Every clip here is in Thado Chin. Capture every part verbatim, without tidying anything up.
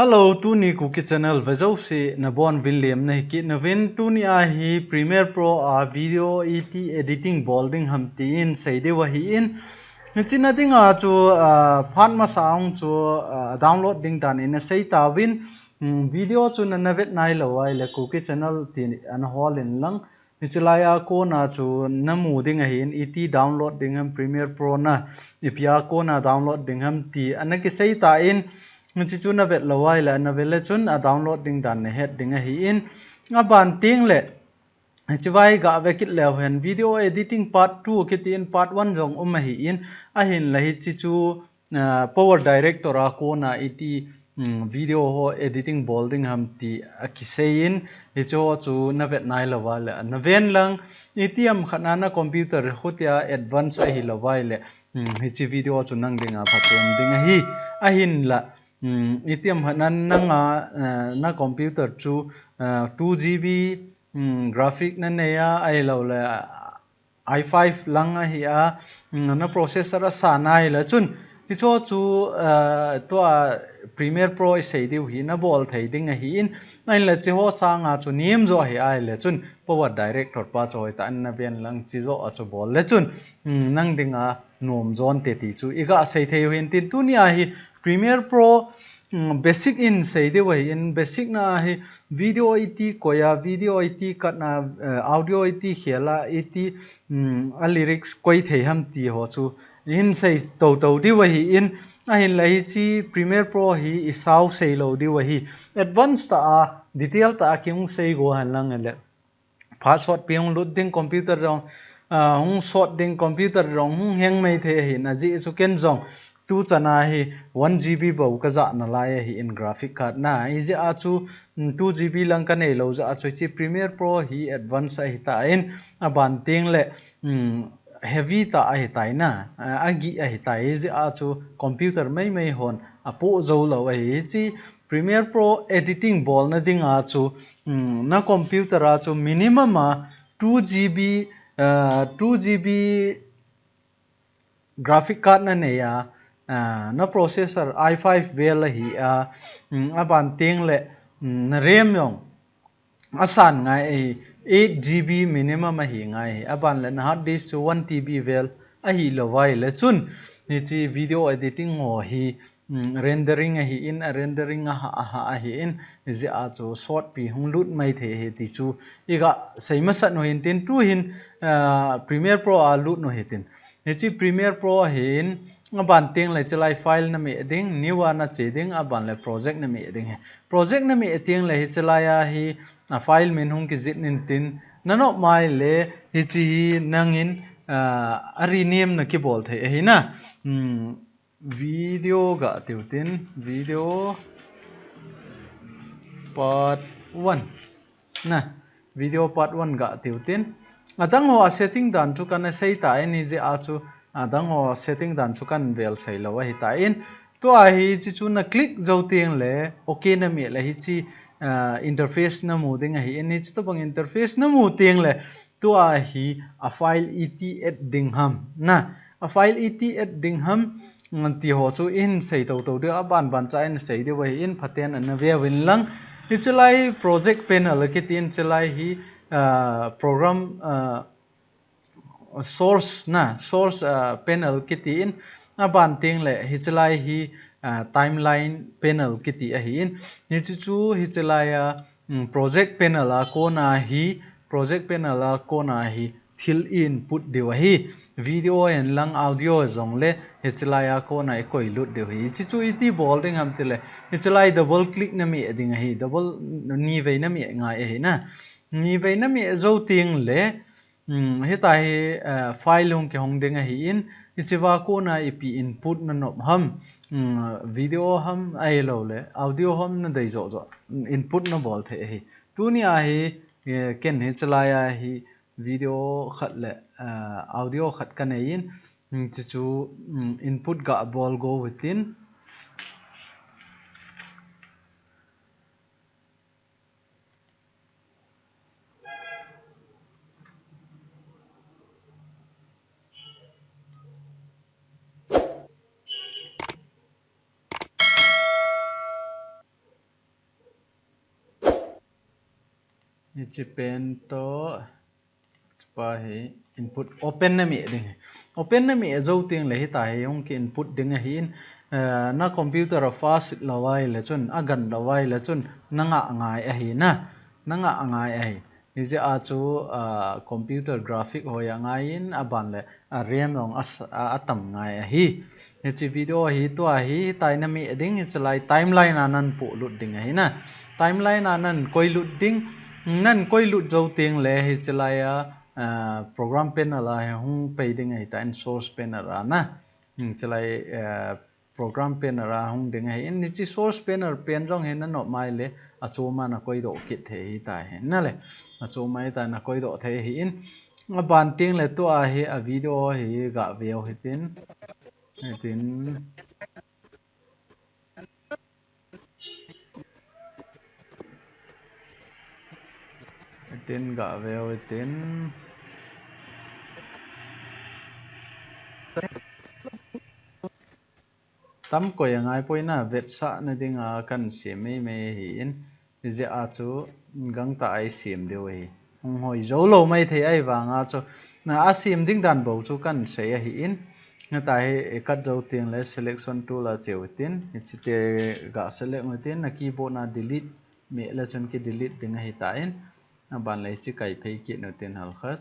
Hello, tuni Kuki Channel vejouse nabonchauvin lemna hi kit nauvin, tuni a hi Premiere Pro a video iti editing bol ding ham tin sei diu ahin. Hiche na dinga chu, ah, phat masa a chu, ah, download ding dan in asei tauvin, um, video chu na, navet nailou ahile Kuki Channel tin ana hol in lang. Hiche lai a kona chu namu ding ahin, iti download ding ham, Premiere Pro na, ipi a kona download ding ham ti ana kisei tan, hiche chu navet lou ahile, navet le chun a download ding dan nahet ding ahin, aban teng le, hiche vai gave kit leu hen, video editing part two kitin part one jong um ahin, ahinla hiche chu, ah, Power Director a kona iti, um, video ho editing bol ding ham ti akisei in, hiche ho chu navet nailou ahile, naven lang, itiham khat na na computer khutia advance ahilou ahile, um, hiche video chu nang dinga phatom ding ahi, ahinla, um, itiham khat na nanga, ah, na computer chu, ah, two G B, um, graphic nanei a, ahilou le, ah, i five lang ahi a, um, na processor asa naile chun, hiche ho chu, ah, tua Premiere Pro isei diu hi nabol thei ding ahin, ahinla hiche ho sanga chu nem jo ahi ahile chun Power Director pa chu hoitah in naven lang, hiche jo a chu bol le chun, um, nang dinga nom jon te ti chu iga sei thei u hin tin, tuni a hi Premiere Pro, um, basic in sei diu ahin, basic na hi video iti koi a, video iti cut na, eh, audio iti khel a, iti, um, a lyrics koi thei ham ti ho chu hin sei tou tou diu ahin, ahinla hiche Premiere Pro hi isao sei lou diu ahi. Advance tah a, detail tah a kihung sei go hen lang le, phat sotpi hung lut ding computer jong, ah, hung sot ding computer jong hung hang mai thei ahin, ajeh chu ken jong tu chan a hi one G B bou kajah nalai ahin graphic card na, hijeh a chu, um, two G B lang kanei lou jeh a chu hiche Premiere Pro hi advance ahitan, aban teng le, um, heavy tah ahitai na, ah, agih ahitai, hijeh a chu computer mai mai hon apoh jou lou ahi. Hiche Premiere Pro editing bolna dinga chu, um, na computer a chu minimum a two G B, ah, two G B graphic card nanei a, ah, na processor i five vel ahi a, um, aban teng le, um, na RAM jong asan ngai ahi, eight G B minimum ahi ngai ahi, aban le na hard disk chu one T B vel ahilou ahile chun, hiche video editing ho hi, um, rendering ahin, a rendering aha, aha ahin, hijeh a chu sotpi hung lut mai thei ahi ti chu iga sei masat u hin tin, tu hin, ah, Premiere Pro a lut u hitin. Hiche Premiere Pro ahin, aban teng le hiche lai file nameh ding, new a nache ding, aban le project nameh ding ahi. Project nameh teng le hiche lai a hi, a file min hung kijih in tin, nanop mai le hiche hi nangin, ah, a rename nakibol thei ahi na. Hmm, video ga tiu tin, video part one. Na, video part one ga tiu tin. Adang ho a setting dan chu kana sei tan, hijeh a chu adang ho setting dan chu kahin vel sei lou ahitan. Tua hiche chu na click jou teng le, okay nameh le hiche, ah, interface namu ding ahin, hiche tobang interface namu teng le, tua hi a file iti add ding ham. Na, a file iti add ding ham, mm, ti ho chu ihin sei tou tou diu, aban ban cha ihin sei diu ahin, phaten ana ve uvin lang. Hiche lai project panel kitin, hiche lai hi, ah, program, ah, source na, source, ah, panel kitin, aban teng le hiche lai hi, ah, timeline panel kiti ahin. Hiche chu hiche lai a, mm, project panel a kona hi, project panel a kona hi thil i input diu ahi. Video hen lang audio jong le hiche lai a kona i koi lut diu ahi. Hiche chu iti bol ding ham ti le, hiche lai double click nameh ding ahi. Double, nivei nameh ngai ahi na. Nivei nameh jou teng le, um, hitia hi, eh, file hung kihong ding ahin, hiche va kona ipi input nanop ham, um, video ham ahilou le, audio ham nadei joh joh, input nabol thei ahi. Tuni a hi, eh, ken hiche lai a hi video khat le, eh, audio khat kanei in, um, hiche chu, um, input ga bol go u hitin. Hiche pen toh, pa hi input open na meh ding. Open na meh jou teng le hita hi hung ki input ding ahin, eh, na computer a fast lou ahile chun, agan lou ahile chun, na ngah ngai ahi na, na ngah ngai ahi. Hijeh a chu, ah, computer graphic hoi a ngai in, aban le, ah, RAM jong a, a, atam ngai ahi. Hiche video hi tua hi, hitia na meh ding, hiche lai timeline a nan polut ding ahi na. Timeline a nan koilut ding, nan koilut jou teng le hiche lai a, ah, program panel a hi hung pai ding ahitan source panel a na. Hmm, hiche lai, ah, program panel a hung ding ahin, hiche source panel pen jong hi na nop mai le, achom a na koidoh kit thei ahitai na le. Achom a hita na koidoh thei ahin. Aban teng le tua hi a video hi ga veu hitin. Hitin. Hitin ga veu hitin. Tam koi a ngai poi na, vetsahna dinga kan sem mei mei ahin. Hijeh a chu gangtah a i sem diu ahi. Hung hoi jou lou maithei ahi vanga chu, na a sem ding dan bou chu kan sei ahin. Hita hi i cut jou teng le selection tool a cheu tin, hiche te ga select u tin, na keyboard na delete meh le chun ki delete ding ahitan. Aban le hiche kai phei kit u tin halkhat.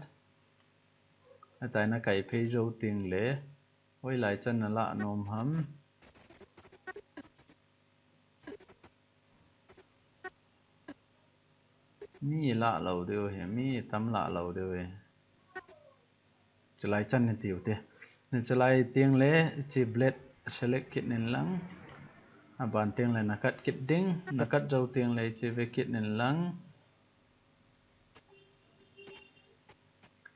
Hita na kai phei jou teng le, hoilai chan na lah nom ham. Mi lah lou diu ahi, mi tam lah lou diu ahi. Chulai chan ni tiu te. Ni chulai teng le, hiche blade select kit in lang. Aban teng le na cut kit ding, na cut jou teng le hiche ve kit in lang.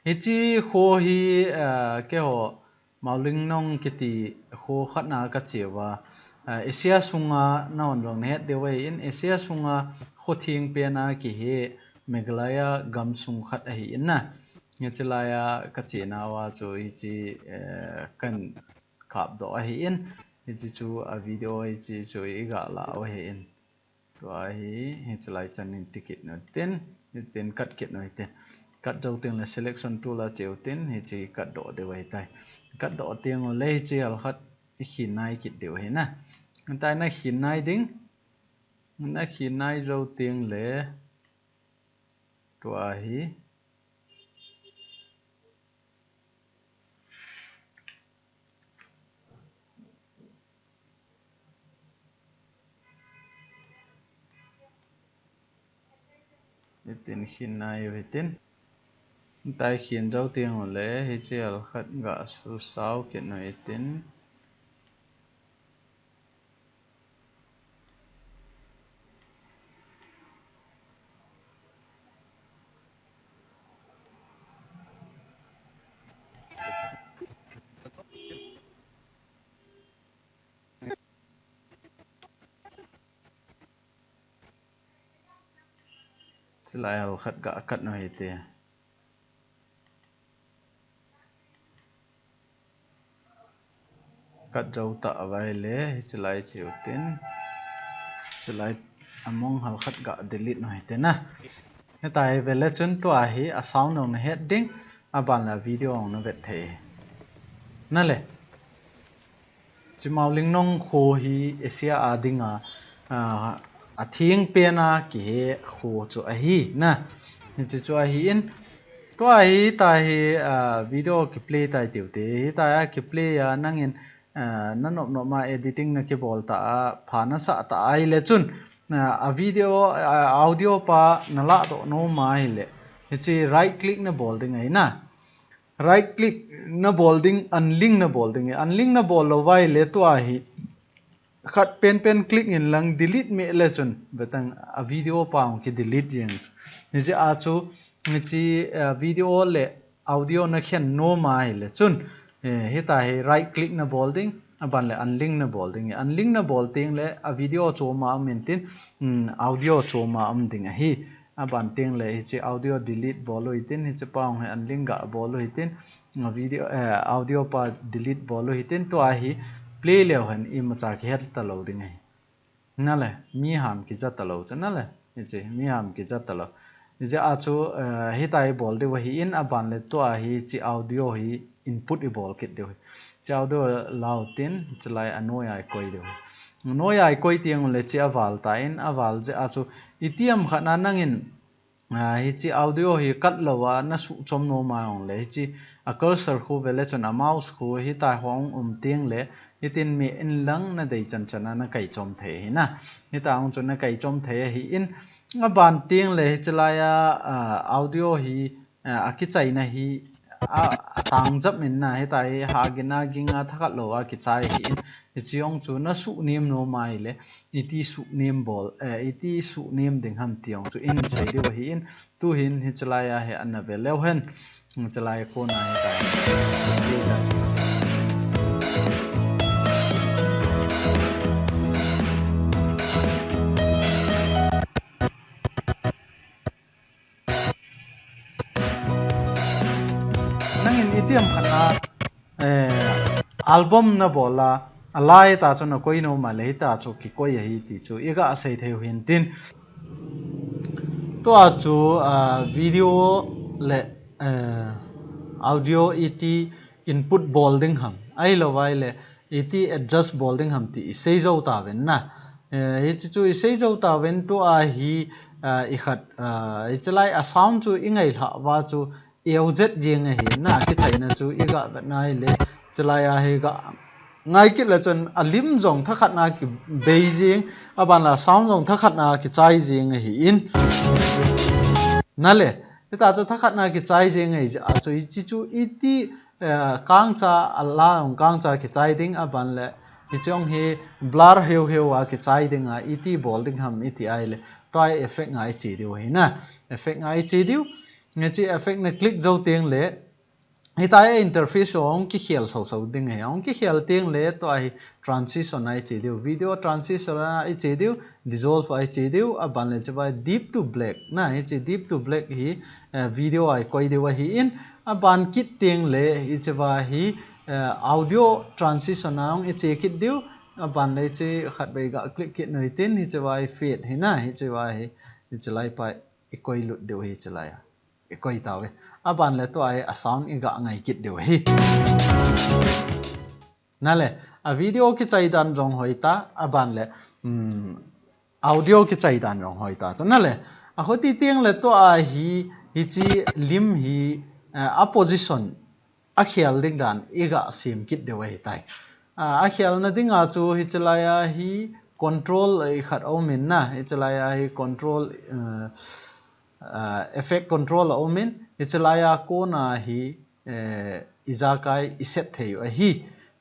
Hiche kho hi, ah, keiho Mawlynnong kiti kho khat na ka cheuva, ah, Asia sunga nahon jong na het diu ahin, Asia sunga kho theng pen a kihe Meghalaya gamsung khat ahin na. Hiche lai a ka chenauva chu hiche, eh, kan kapdoh ahin, hiche chu a video hiche chu i ga la u ahin. Tua hi, hiche lai chan in ti kit u tin, hitin cut kit u hitin. Cut jou teng le selection tool a cheu tin, hiche cut doh diu ahitai. Cut doh teng le hiche halkhat i khin nai kit diu ahi na. Hita na khin nai ding, na khin nai jou teng le, tua hi, hitin khin nai u hitin. Hita khin jou teng u le, hiche halkhat ga su sao kit u hitin. Chulai halkhat ga cut u hite. Cut jou tah uva ahile, hiche lai cheu tin. Hiche lai among halkhat ga delete u hite na. Hita hi ve le chun tua hi a sound jong na het ding, aban le a video jong na vet thei. Na le. Hiche Mawlynnong kho hi Asia a dinga, ah, a theng pen a kihe kho chu ahi na. Hiche chu ahin, tua hi hita hi, ah, video kiplay tai tiu te. Hita a kiplay a nangin, ah, na nop nop ma editing na kibol ta a, pha na sah ta ahile chun, ah, a video, ah, audio pa na ladoh nom ahile, hiche right click na bol ding ahi na. Right click na bol ding, unlink na bol ding. Unlink na bol lou uva ahile tua hi khat pen pen click in lang delete meh le chun, vetang a video pa hung ki delete jeng chu. Hijeh a chu, hiche, eh, video le audio na khen nom ahile chun, eh, hita hi right click na bol ding, aban le unlink na bol ding. Unlink na bol teng le a video chom a um intin, um, audio chom a um ding ahi. Aban teng le hiche audio delete bol u hitin, hiche pa hung hi unlink ga bol u hitin, a video, eh, audio pa delete bol u hitin, tua hi play leu hen imacha kihet talou ding ahi. Na le, mi ham kija talou chu na le, hiche mi ham kija talou. Hijeh a chu, eh, hitia i bol diu ahi in, aban le tua hiche audio hi input i bol kit diu ahi. Hiche audio la u tin, hiche lai a noi a i koi diu ahi. Noi a i koi teng le hiche a val ta in, a val jeh a chu itiham khat na nangin, ah, hiche audio hi cut lou a na suh chom nom a ong le, hiche a cursor khu ve le chun a mouse khu hitia hung um teng le, hitin meh in lang na dei chan chan a na kai chom thei ahi na. Hitia hung chu na kai chom thei ahi in, aban teng le hiche lai a, ah, audio hi, ah, a kichaina hi, a, a tang jap in na, hitia hi ha gin a ging a thakhat lou a kichai ahi in, hiche hung chu na suh nem nom a le, iti suh nem bol, eh, iti suh nem ding ham ti hung chu in sei diu ahi in, tu hin hiche lai a hi ana ve leu hen, hiche lai a kon a hitia hi. Nangin itiham khat na, eh, album na bol a, a la hitia chu na koi nom a le hitia chu kikoi ahi ti chu i ga sei thei u hin tin. Tua chu, ah, video le, eh, audio iti input bol ding ham, ahilou vai le iti adjust bol ding ham ti i sei jou ta ven na. Eh, hiche chu i sei jou ta ven tua hi, ah, i khat, ah, hiche lai a sound chu i ngailhah uva chu i au zet jeng ahi na, kichaina chu i ga vet na le, hiche lai a hi ga ngai kit le chun a lim jong thakhat na kibei jeng, aban la sound jong thakhat na kichai jeng ahi in. Na le, hitia chu thakhat na kichai jeng ahi jeh a chu hiche chu iti, eh, kangcha a la hung kangcha kichai ding aban le, hiche hung hi blur heu heu a kichai ding a, iti bol ding ham iti a le, tua effect nga i che diu ahi na, effect nga i che diu, hiche effect na click jou teng le, hitia interface hung kikhel sau sau ding ahi, hung kikhel teng le tua hi transition a i che diu, video transition a i che diu, dissolve a i che diu, aban le hiche va deep to black na, hiche deep to black hi, eh, video a i koi diu ahi in, aban kit teng le hiche va hi, eh, audio transition a hung i che kit diu, aban le hiche khat vei ga click kit u hitin, hiche va hi fade hi na, hiche va hi, hiche lai pa i koi lut diu ahi hiche lai a. I koi tau ve. Aban le tua hi a sound i ga ngai kit diu ahi. Na le, a video kichai dan jong hoi ta, aban le, um, audio kichai dan jong hoi ta. Chu na le, a hoti teng le tua hi, hiche lim hi, eh, a position a khel ding dan i ga sem kit diu ahi tai. Ah, a khelna ding a chu hiche lai a hi control i khat um in na, hiche lai a hi control, eh, ah, effect control a um in, hiche lai a kon a hi, eh, ijakai i set thei u ahi.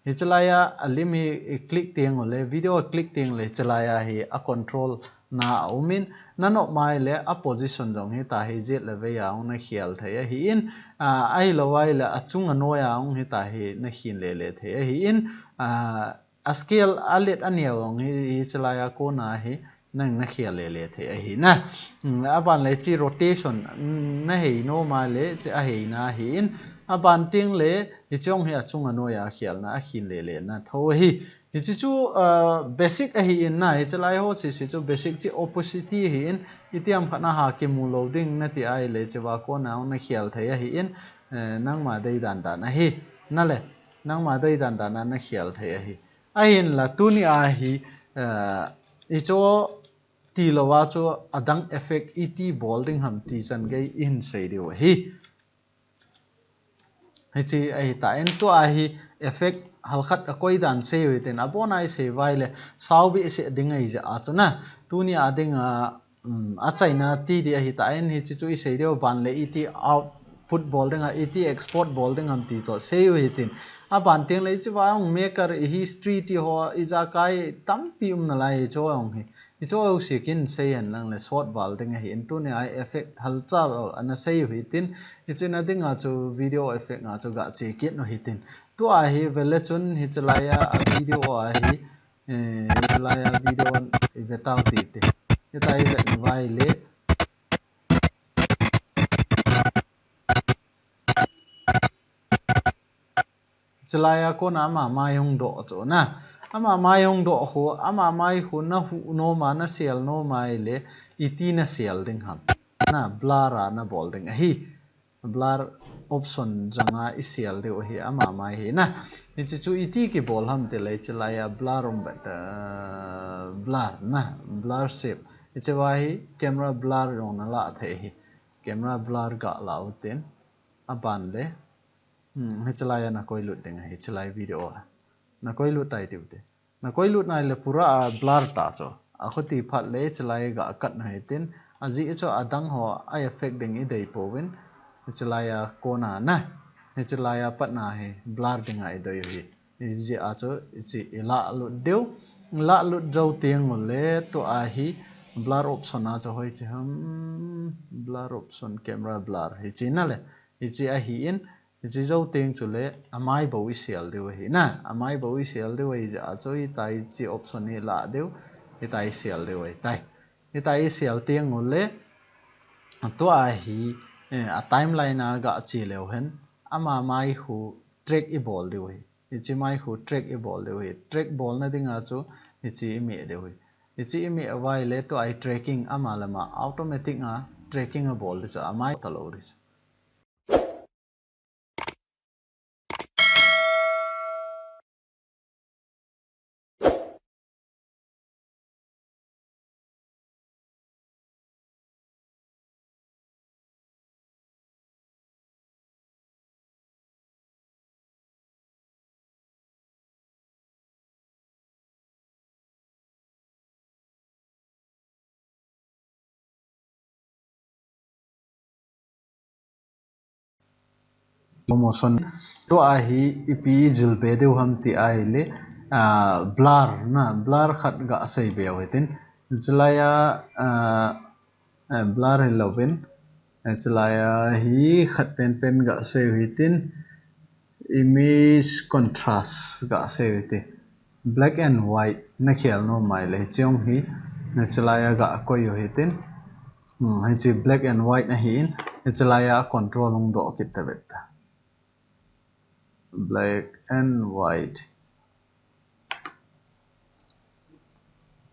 Hiche lai a, a lim hi i click teng u le, video a click teng le, hiche lai a hi a control na a um in, na nop mai le a position jong hitia hi jet le vei a hung na khel thei ahi in, ah, ahilou vai le a chung a noi a hung hitia hi na khin le le thei ahi in, ah, a scale a let a neo hung hi, hiche lai a kon a hi, nang na khel le le thei ahi na. Um, aban le hiche rotation, um, na hei nom a le, hiche a heina ahi in, aban teng le, hiche hung hi a chung a noi a khelna a khin le le na tho ahi. Hiche chu, uh, basic ahi in na, hiche lai ho hiche chu basic hiche opacity ahi in, itiham khat na ha kimu lou ding na ti a le, hiche va kon a hung na khel thei ahi in, eh, nangma dei dan dan ahi. Na le, nangma dei dan dan a na khel thei ahi. Ahin la tuni a hi, eh, hiche tilou a chu adang effect iti bol ding ham ti chan gei i hin sei diu ahi. Hiche ahi ta in tua hi effect halkhat a koi dan sei u hitin, abon a i sei vai le sau behseh ding ahi jeh a chu na. Tuni a ding a, um, a chaina ti di ahi ta in hiche chu i sei diu ban le iti output bol ding a, iti export bol ding ham ti toh sei u hitin. Aban teng le hiche va hung maker i history ti ho ijakai tampi um nalai hiche ho hung hi. Hiche ho jouse kin sei hen lang le sot val ding ahi in tuni a effect halcha ana sei u hitin. Hiche na ding a chu video effect nga chu ga che kit u hitin. Tua hi ve le chun hiche lai a video a hi, eh, hiche lai a video i ve tau ti te. Hitia i ve na vai le. Hiche lai a kon a ama mai hung doh chu na. Ama mai hung doh khu, ama mai khu na huh nom a, na sel nom a le, iti na sel ding ham. na blur a na bol ding ahi. Blur option janga i sel diu ahi, ama mai hi na. Hiche chu iti kibol ham ti le, hiche laiya blur um bet, blur na, blur shape. Hiche va hi camera blur jong na la thei hi. Camera blur ga la u tin. Aban le. Hmm, hiche laiya na koi lut ding ahi, hiche lai video a. Na koi lut tai tiu te. Na koi lut nai le pura a blur ta chu. A khuti phat le hiche lai ga kat na hitin. Ajeh chu adang ho a effect ding i dei pouvin. Hiche laiya kona na. Hiche laiya pat na hi blur ding a i dei hi. Hijeh a chu hiche i la lut diu. La lut jou teng u le tua hi blur option a chu hoi che ham. Blur option camera blur. Hiche na le. Hiche ahi in. Hiche jou teng chu le, amai bou i sel diu ahi na, amai bou i sel diu ahi jeh a chu hitia hiche option hi la diu, hitia i sel diu ahi tai. Hitia i sel teng u le, tua hi, eh, a timeline a ga che leu hen, ama mai khu track i bol diu ahi. Hiche mai khu track i bol diu ahi. Track bolna ding a chu, hiche i meh diu ahi. Hiche i meh vai le tua i tracking ama le ama automatic a tracking a bol di chu, amai ta lou di chu. Slow motion. Tua hi ipi jil be diu ham ti ahile, ah, blur na, blur khat ga sei be u hitin. Hiche laiya, ah, eh, blur hi louvin. Eh, hiche laiya hi khat pen pen ga sei u hitin. Image contrast ga sei u hiti. Black and white na khel nom mai le hiche jong hi, hiche laiya ga koi u hitin. Hmm, hiche black and white ahi in, hiche laiya control hung doh kit ta vet ta. Black and white.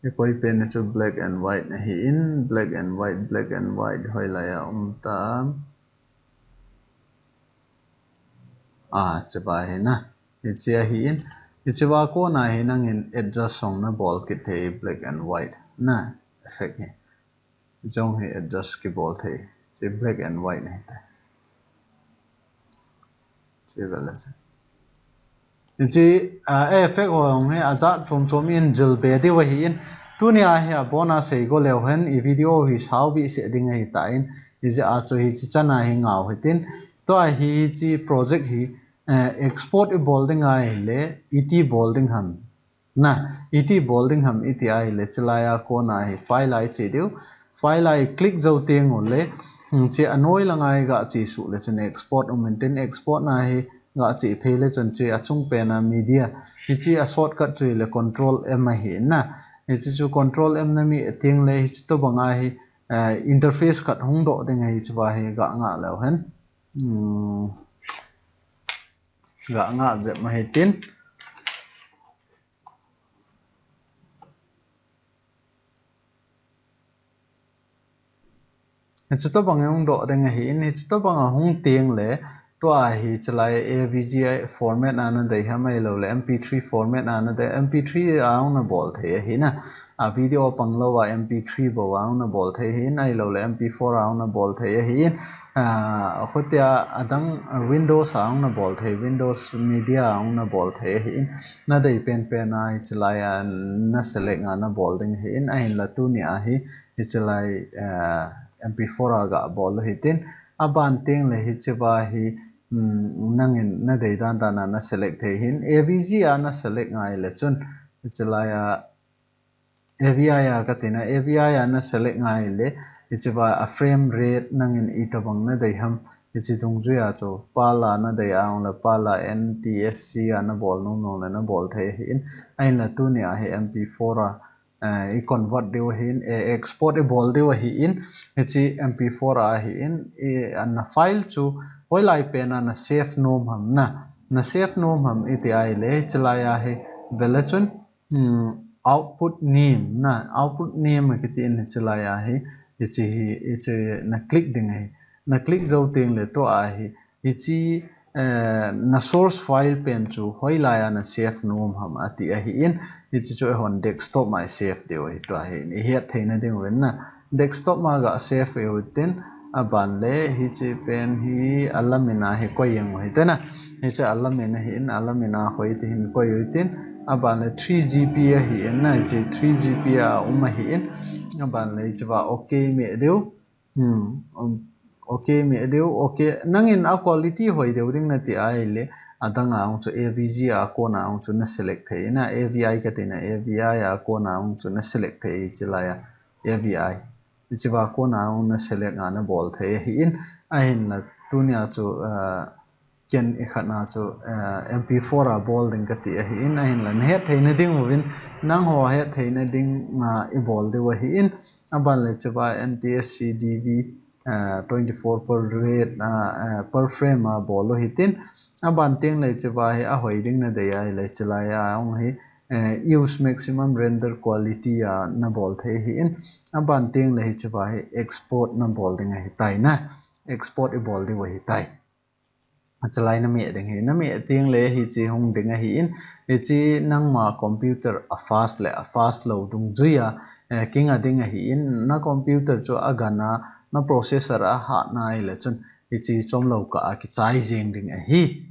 I koi pen chu black and white ahi in, black and white, black and white, hoi laiya um tam. Ah, hiche va hi na. Hiche ahi in, hiche va kona hi nangin adjust hung na bol kit thei black and white na effect hi. Jong hi adjust kibol thei. Hiche black and white ahi tai. Hiche vel a hiche. Hiche, ah, effect ho jong hi ajat chom chom in jil be diu ahi in. Tunia hi abon a sei go leu hen i video hi sao behseh ding ahi tan. Hijeh a chu hiche chan a hi ngau hitin. Tua hi hiche project hi, eh, export i bol ding ahile, iti bol ding ham. Na, iti bol ding ham iti ahile, hiche laiya kona hi file a i che diu. File a i click jou teng u le, hmm, hiche anoi langa i ga che suh le chun export um intin, export na hi ga che phei le chun hiche achung pen a media. Hiche a shortcut chu hile control M ahi na. Hiche chu control M na meh teng le hiche tobang a hi, eh, interface khat hung doh ding ahi, hiche va hi ga ngah leu hen. Hmm. Ga ngah jep ma hitin. Hiche tobang a hung doh ding ahi in, hiche tobang a hung teng le, tua hi hiche lai A V G format a na dei ham ahilou le M P three format a na dei, M P three a hung na bol thei ahi na. A video pang lou a M P three bou a hung na bol thei ahi in, ahilou le M P four a hung na bol thei ahi in. Ah, khutia adang, ah, Windows a hung na bol thei, Windows Media a hung na bol thei ahi in. Na dei pen pen a hiche laiya na select a na bol ding ahi in, ahinla tunia hi hiche lai, eh, M P four a ga bol u hitin. Aban teng le hiche va hi, um, nangin na dei dan dan a na select thei ahi in. A V G a na select ngai le chun hiche laiya A V I a ka tina, A V I a na select ngai le, hiche va a frame rate nangin itobang na dei ham, hiche dungjui a chu PAL a na dei a ahung le PAL a N T S C a na bol nom nom le na bol thei ahi in, ahinla tunia hi M P four a, eh, i convert diu ahi in, eh, export i bol diu ahi in, hiche M P four a ahi in, i, a na file chu hoilai pen a na save nom ham na, na save nom ham iti ahile, hiche laiya hi vel a chun, Hmm, output name na, output name kiti in hiche laiya hi, Hiche hi, hiche na click ding ahi. Na click jou teng le tua hi, hiche, eh, na source file pen chu hoilai a na save nom ham ati ahin, hiche chu eihon desktop ma i save diu ahi tua hi. I het theina ding uvin na. Desktop ma ga save u tin, aban le hiche pen hi alamin a hi koi jeng u hite na. Hiche alamin ahin, alamin a hoi ti hin koi u tin, aban le three G B ahin na, hiche three G B a um ahin, aban le hiche va okay meh diu. Hmm, um, okay meh diu, okay. Nangin a quality hoi diu ding nati ahile, adang a hung chu A V G a kona hung chu na select thei na, A V I kati na, A V I a kona hung chu na select thei hiche lai a, A V I. Hiche va kona hung na select a na bol thei ahin, ahinla tunia chu, ah, ken i khat na chu, eh, M P four a bol ding kati ahin, ahinla na het theina ding uvin, nangho het theina ding a i bol diu ahin, aban le hiche va N T S C D V, eh, twenty four per rate, ah, eh, per frame a bol u hitin, aban teng le hiche va hi ahoi ding na dei ahile hiche lai a hung hi, eh, use maximum render quality a na bol thei ahin, aban teng le hiche va hi export na bol ding ahitai na, export i bol diu ahitai. Hiche lai na meh ding hi, na meh teng le hiche hung ding ahin, hiche nangma computer a fast le a fast lou dungjui a, eh, kinga ding ahin, na computer chu agan a, na processor a hat na ahile chun, hiche chomlou kah a kichai jeng ding ahi.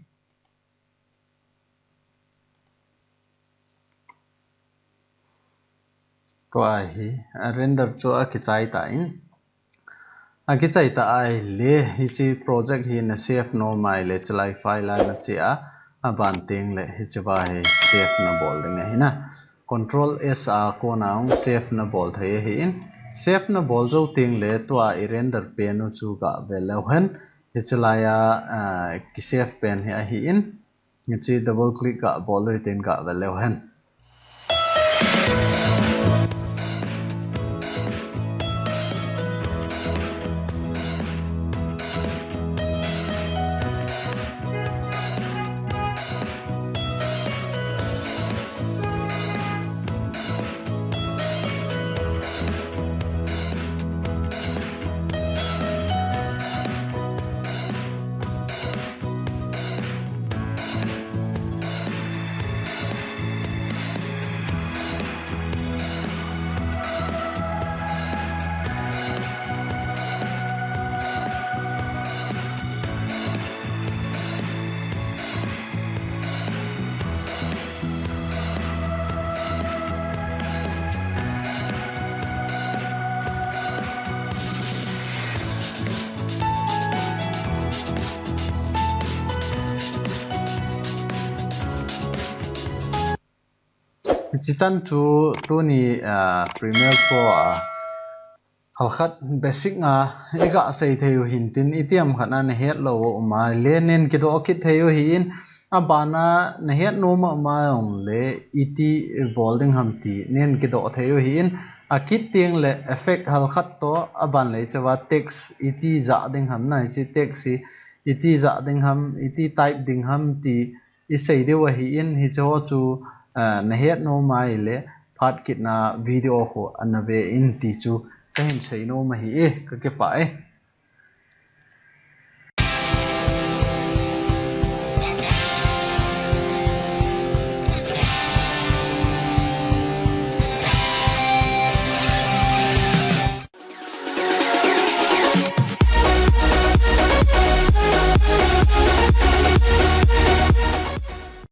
Tua hi, a render chu akichai tan. Akichai ta ahile, hiche project hi na save nom ahile, hiche lai file a na che a, aban teng le, hiche va hi save na bol ding ahi na. Control S a kona hung save na bol thei ahin. Save na bol jou teng le, tua i render pen u chu ga ve leu hen. Hiche lai a, ah, ki save pen hi ahin. Hiche double click ga bol u hitin ga ve leu hen. Hiche chan chu tuni, ah, Premiere Pro a halkhat basic a i ga sei thei u hintin, itiham khat a na het lou a um a le nen kidoh kit thei u ahin, abana na het nom a um a jong le iti bol ding ham ti nen kidoh thei u ahin, akit teng le effect halkhat toh, aban le hiche va text iti jah ding ham na, hiche text hi iti jah ding ham, iti type ding ham ti i sei diu ahin, hiche ho chu, ah, na het nom ahile, phat kit na video ho ana ve in ti chu ka hin sei nom ahi e, ka kipah e.